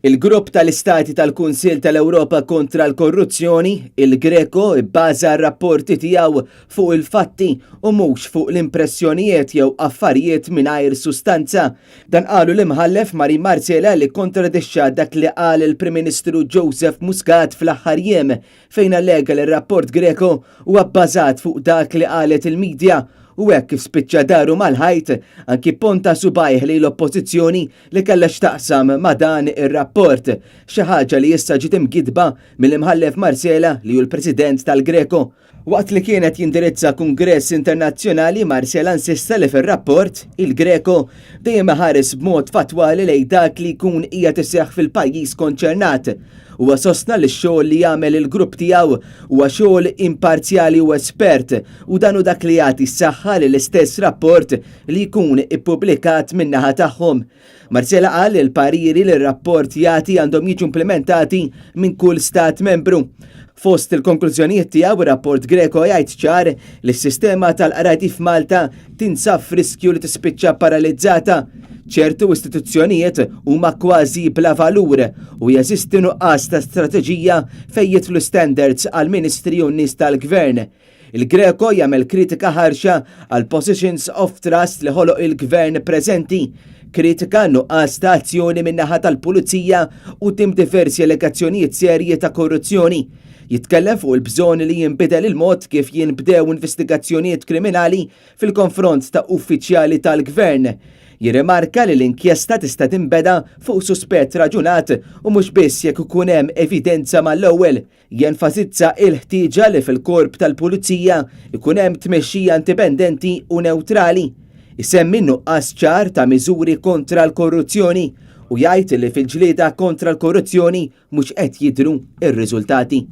Il-Grupp tal-Istati tal-Kunsill tal-Ewropa kontra l-Korruzzjoni, il-GRECO, ibbaża r-rapporti tiegħu fuq il-fatti u mhux fuq l-impressjonijiet jew affarijiet mingħajr sustanza. Dan qalu l-Imħallef Marin Marsela li kkontradixxa dak li qal il-Prim Ministru Joseph Muscat fl-aħħar jiem fejn allega li r-rapport Greco huwa bbażat fuq dak li qalet il-media u hekk kif spiċċa daru mal-ħajt anki ponta subajh lejn l-Oppożizzjoni li kellha x'taqsam ma' dan ir-rapport, xi ħaġa li issa ġiet imgidba mill-Imħallef Marsela li hu l-President tal-Greco. Waqt li kien qed jindirizza kungress internazzjonali, Marsela insista li fir-rapport, il-Greco dejjem iħares b'mod fattwali lejn dak li jkun qiegħed iseħħ fil-pajjiż konċernat. Huwa sostna li x-xogħol li jagħmel il-grupp tiegħu huwa xogħol imparzjali u espert u dan hu dak li jagħti s-saħħa lill-istess rapport li jkun ippubblikat min-naħa tagħhom. Marsela qal li l-pariri li r-rapport jagħti għandhom jiġu implimentati minn kull stat membru. Fost il-konklużjonijiet tiegħu ir-rapport Greco jgħid ċar li s-sistema tal-qrati f'Malta tinsab f'riskju li tispiċċa paralizzata. Ċertu istituzzjonijiet huma kważi bla valur u jeżisti nuqqas ta' strateġija fejn jidħlu standards għall-ministri u n-nies tal-gvern. Il-Greco jagħmel kritika ħarxa għal positions of trust li ħoloq il-gvern preżenti. Kritika nuqqas ta' azzjoni min-naħa tal-pulizija u tim diversi allegazzjonijiet serji ta' korruzzjoni. Jitkellem fuq il-bżonn li jinbidel il-mod kif jinbdew investigazzjonijiet kriminali fil-konfront ta' uffiċjali tal-gvern. Jirrimarka li l-inkjesta tista' tinbeda fuq suspett raġunat u mhux biss jekk ikun hemm evidenza mal-ewwel. Jenfasizza il-ħtieġa li fil-korp tal-pulizija jkun hemm tmexxija indipendenti u newtrali. Isemmi nuqqas ċar ta' miżuri kontra l-korruzzjoni u jgħid li fil-ġlieda kontra l-korruzzjoni mhux qed jidhru r-riżultati.